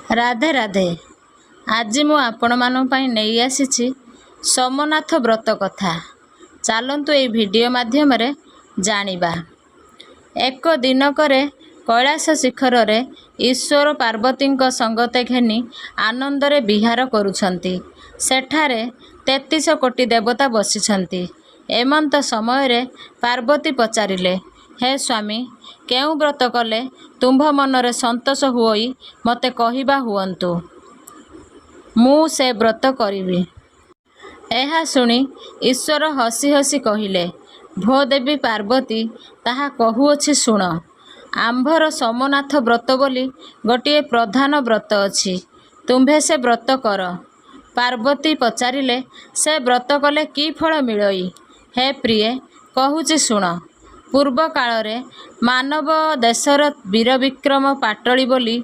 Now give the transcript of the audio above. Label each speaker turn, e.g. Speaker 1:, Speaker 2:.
Speaker 1: ରାଧେ ରାଧେ। ଆଜି ମୁଁ ଆପଣମାନଙ୍କ ପାଇଁ ନେଇ ଆସିଛି ସୋମନାଥ ବ୍ରତ କଥା। ଚାଲନ୍ତୁ ଏହି ଭିଡ଼ିଓ ମାଧ୍ୟମରେ ଜାଣିବା। ଏକ ଦିନକରେ କୈଳାସ ଶିଖରରେ ଈଶ୍ୱର ପାର୍ବତୀଙ୍କ ସଙ୍ଗତେ ଘେନି ଆନନ୍ଦରେ ବିହାର କରୁଛନ୍ତି। ସେଠାରେ 33 କୋଟି ଦେବତା ବସିଛନ୍ତି। ଏମନ୍ତ ସମୟରେ ପାର୍ବତୀ ପଚାରିଲେ, ହେ ସ୍ୱାମୀ, କେଉଁ ବ୍ରତ କଲେ ତୁମ୍ଭ ମନରେ ସନ୍ତୋଷ ହୁଅଇ ମୋତେ କହିବା ହୁଅନ୍ତୁ। ମୁଁ ସେ ବ୍ରତ କରିବି। ଏହା ଶୁଣି ଈଶ୍ୱର ହସି ହସି କହିଲେ, ଭୋ ଦେବୀ ପାର୍ବତୀ, ତାହା କହୁଅଛି ଶୁଣ। ଆମ୍ଭର ସୋମନାଥ ବ୍ରତ ବୋଲି ଗୋଟିଏ ପ୍ରଧାନ ବ୍ରତ ଅଛି। ତୁମ୍ଭେ ସେ ବ୍ରତ କର। ପାର୍ବତୀ ପଚାରିଲେ, ସେ ବ୍ରତ କଲେ କି ଫଳ ମିଳଇ? ହେ ପ୍ରିୟେ, କହୁଛି ଶୁଣ। ପୂର୍ବ କାଳରେ ମାନବ ଦେଶର ବୀରବିକ୍ରମ ପାଟଳୀ ବୋଲି